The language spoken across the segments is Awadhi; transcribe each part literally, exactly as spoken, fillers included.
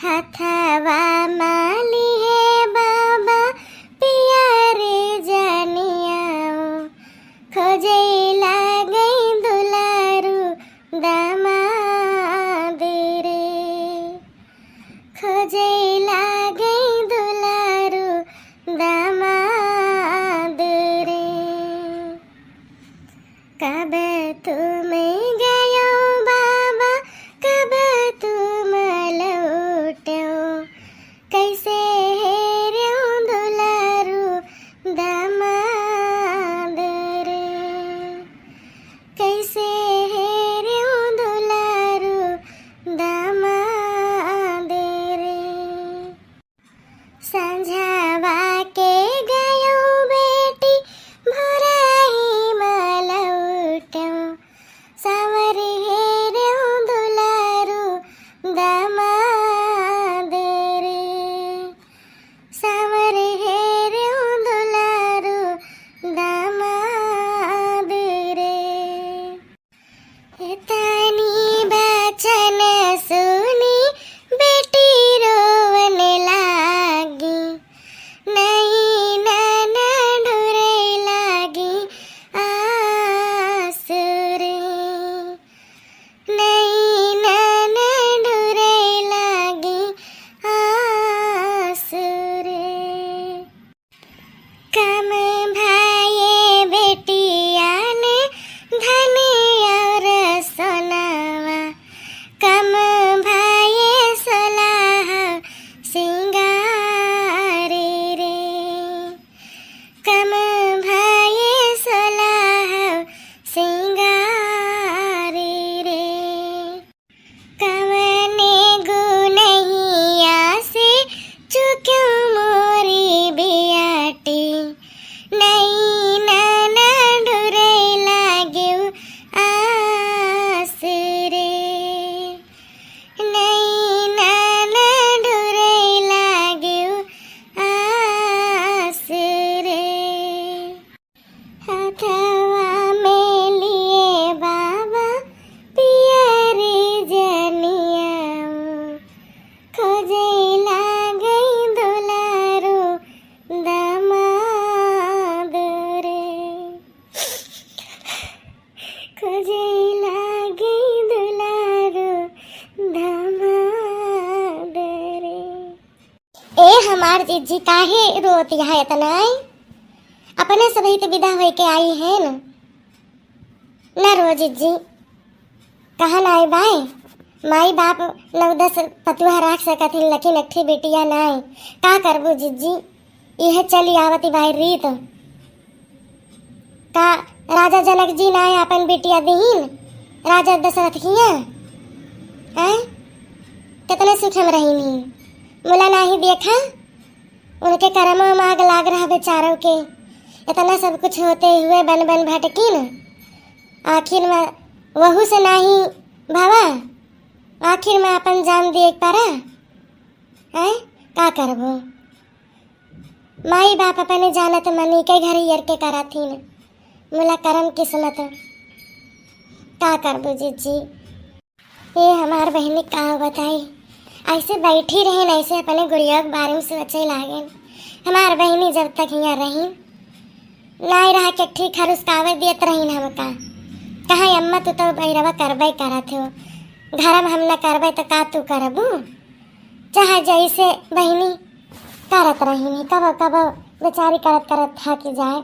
हथवा माली है बाबा पियर जनिया, खोजे लागई दुलारू दामाद रे, खोजे लागई दुलारू दामाद रे। कब तुम गयो बाबा, कब तुम लौट्यो, कैसे हेर्यो दुलारू दामाद रे, कैसे हेर्यो दुलारू दामाद रे। संझवा के गयो बेटी, भोरही मा लौट्यो, साँवर हेर्यो दुलारू दामाद रे, साँवर हेर्यो दुलारू दामाद रे। एतनी बचन सुनी बेटी रोवन लागी, नैना ढुरै लागी आँसू रे, नैना ढुरै लागी आँसू रे। कम भये बेटियन धन और सोनावा, कम भये सोलह सिंगार रे, कम भये सोलह सिंगार रे। कवने गुनहिया से चुक्यो मोरी बियाटी, नैना ढुरै लाग्यो आँसू रे, नैना ढुरै लाग्यो आँसू रे। हथवा में लिए बाबा पियर जनिया, खोजे लागई दुलारू दामाद रे, खोजे लागई दुलारू दामाद रे। ए हमार जिज्जी, काहे रोती है इतना? अपने सबही तो विदा होइके आई है न। न रो जिज्जी, कहा नाई बाय, माई बाप नौ दस पतुआ राख सकत हिन, लेकिन एक ठे बिटिया नाई। का करबू जिज्जी, इहे चली आवत बाय रीत। का राजा जनक जी नाय आपन बिटिया दीन राजा दशरथ किया? हैं? कितने सुख हम रहीन ही। मुला नाही देखा, उनके करमवा में आग लाग रहा बेचारों के। इतना सब कुछ होते हुए बन बन भटकिन, आखिर में वहू से नाही भवा, आखिर में अपन जान दिए परा। हैं? का करबो? माई बाप अपने जानत मनी के घर ईयर के करत हीन। मुला करम किस्मत, का करबू जिज्जी? ए हमार बहिनी का बताई, ऐसे बैठी रहेन, ऐसे अपने गुड़िया के बारे में सोचे लागेन। हमार बहिनी जब तक हियाँ रही, नाई रहा के ठीक खरुस कावे देत रहीन हमका। कहा अम्मा तू तो बैरवा करबे करत हो, घर में हम न करबे तो का तू करबू? चाहे जैसे बहिनी करत रहीन, कबो कबो बेचारी करत करत थक जाए।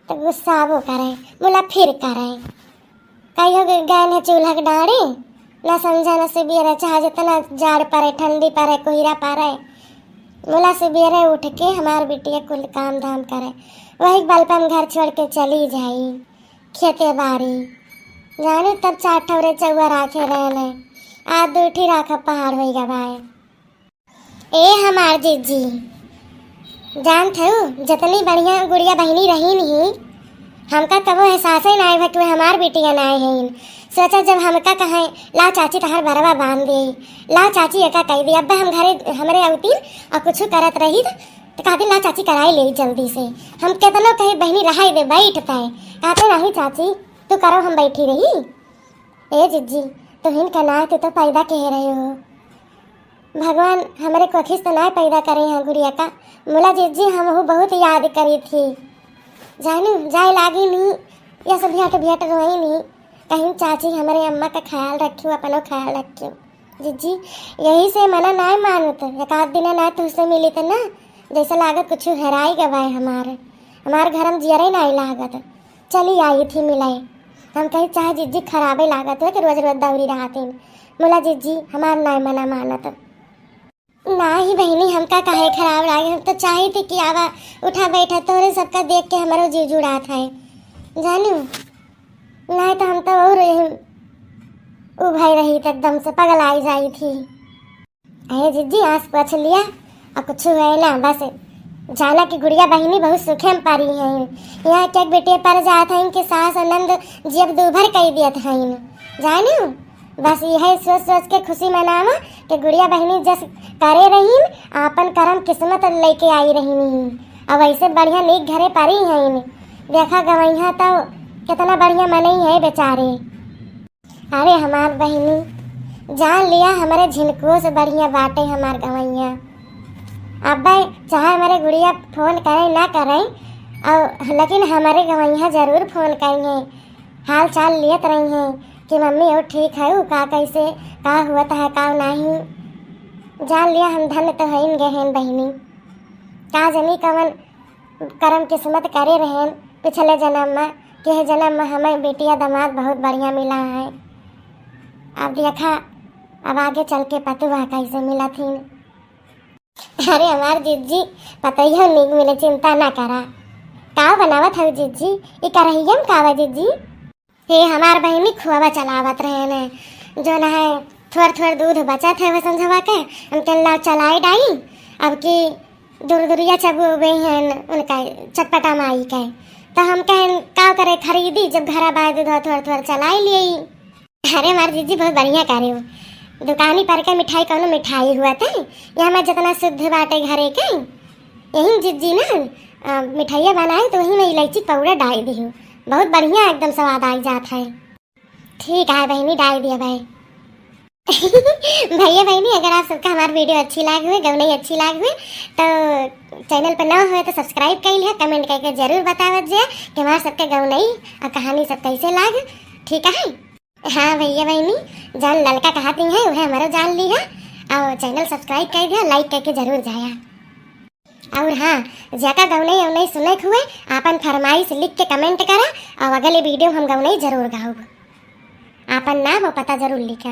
तो गुस्साबो करे, मुला फिर करे। कहियो कि गए न चूल्हा के डाड़ी, ना समझा ना सुबेरे, चाहे जितना जाड़ पड़े, ठंडी पड़े, कोहरा पड़े, मुला सुबेरे उठ के हमार बिटिया कुल काम धाम करे। वही बल पे हम घर छोड़ के चली जाई खेते बाड़ी। जाने तब चार ठौरे चौआ राखे रहले, आज दू ठी राखब पहाड़ होई गवाए। ए हमार जिज्जी, जानत हऊ, जतनी बढ़िया गुड़िया बहिनी रहीन ही, हमका कबो एहसासे नाय भा कि वे हमार बिटिया नाय हईन। सोचा जब हमका कहे, "ला चाची तहार बरवा बांध दे, ला चाची एका कह दे," अब्बे हम घरे, हमरे अवतीन और कुछ करत रही तो कहती, "ला चाची कराई ले जल्दी से।" हम केतनो कहे, "बहिनी रहाई दे, बैठ तय।" कहते, "नहीं चाची, तू करो, हम बैठी रही।" ए जिज्जी, तुहिन का नाय तू तो पैदा कहे रहे हो। भगवान हमरे कोखिस त नाय पैदा करे हैं गुड़िया का। मुला जिज्जी, हमहू बहुत याद करी थी। जानू, जाए लागी नी, या सब भियाट भियाट रोई नी। कहीं चाची हमरे अम्मा का ख्याल रखियो, अपनो ख्याल रखियो। जिज्जी, यही से मना नाय मानत, एक आध दिन नाय तुझसे मिली त ना, जैसे लागत कुछ हेराई गवाए हमार, हमार घर में जियरे नाय लागत। चली आई थी मिले। हम कही, चाहे जिज्जी खराबे लागत है कि रोज रोज दौरी रहतीन। मुला जिज्जी हमार नाय मना मानत। नाही बहिनी, हमका काहे खराब लागे, हम तो चाही थी कि आवा उठा बैठा, तोहरे सबका देख के हमारो जीव जुड़ात है, जानू। नाही तो हम तो और यही उभई रही थी, एकदम से पगलाई जाई थी। अरे जिज्जी, आँस पोछ लिया, और कुछ हुए ना, बस जाना कि गुड़िया बहिनी बहुत सुखे में परी हैं। यहाँ के एक बेटिया पर जात हैं कि सास और नंद जियब दूभर कई दियत हैं, जानू। बस यह सोच सोच के खुशी मनावा कि गुड़िया बहिनी जस करे रहीन, आपन करम किस्मत लेके आई रहीन। अब ऐसे बढ़िया नीक घरे परी हैं। देखा गवैया तो कितना बढ़िया मनई है बेचारे। अरे हमार बहिनी, जान लिया हमरे झिनको से बढ़िया बाटे हमार गवैया। अब चाहे हमरे गुड़िया फोन करे ना करे, और लेकिन हमरे गवैया जरूर फोन करेंगे, हाल चाल लियत रही हैं कि मम्मी और ठीक है, का कैसे, का हुआ है, का नहीं। जान लिया हम धन्य तो हईन गए हैं बहिनी। का जनी कवन करम किस्मत करे रहेन पिछले जन्म में, कि यह जन्म में हमें बेटिया दामाद बहुत बढ़िया मिला है। अब देखा, अब आगे चल के पतुआ कैसे मिला थी। अरे हमार जिज्जी, पतोहियो नीक मिले, चिंता ना करा। का बनावत हऊ जिज्जी? ई करहिया में का बा जिज्जी? हे हमार बहिनी, खुआवा चलावत रहे ने, जो ना है थोड़ थोड़ दूध बचत है वो संझवा के, हम कहन लाओ चलाई डाई। अब की दुरदुरिया चबू गई हैं उनका चटपटा माई के, तो हम कहन का करे खरीदी, जब घरा बाय दूध थोड़ थोड़ चलाई लिए। अरे हमार जिज्जी बहुत बढ़िया करे हो, दुकानी पर के मिठाई कौनो मिठाई हुआ थे, यहाँ में जितना शुद्ध बाटे घरे के, यही जिज्जी ना, अ, मिठाइया बनाए तो वही में इलायची पाउडर डाल दी हो, बहुत बढ़िया एकदम स्वाद आ जात है। ठीक है बहिनी, डाल दिया भाई। भैया बहिनी, अगर आप सबका हमार वीडियो अच्छी लाग हुए, गौनई अच्छी लाग हुए, तो चैनल पर नवा हुए तो सब्सक्राइब कर लिया, कमेंट करके जरूर बतावत जे कि हमार सबके गौनई और कहानी सब कैसे लाग। ठीक है? हाँ भैया बहिनी, जान ललका कहती है, वह हमारो जान ली है। और चैनल सब्सक्राइब कर दिया, लाइक करके जरूर जाया। और हाँ, ज्यादा गौनई अउनई सुने के हुए, आपन फरमाइश लिख के कमेंट करा, और अगले वीडियो हम गौनई जरूर गाऊब। आपन नाम और पता जरूर लिखा।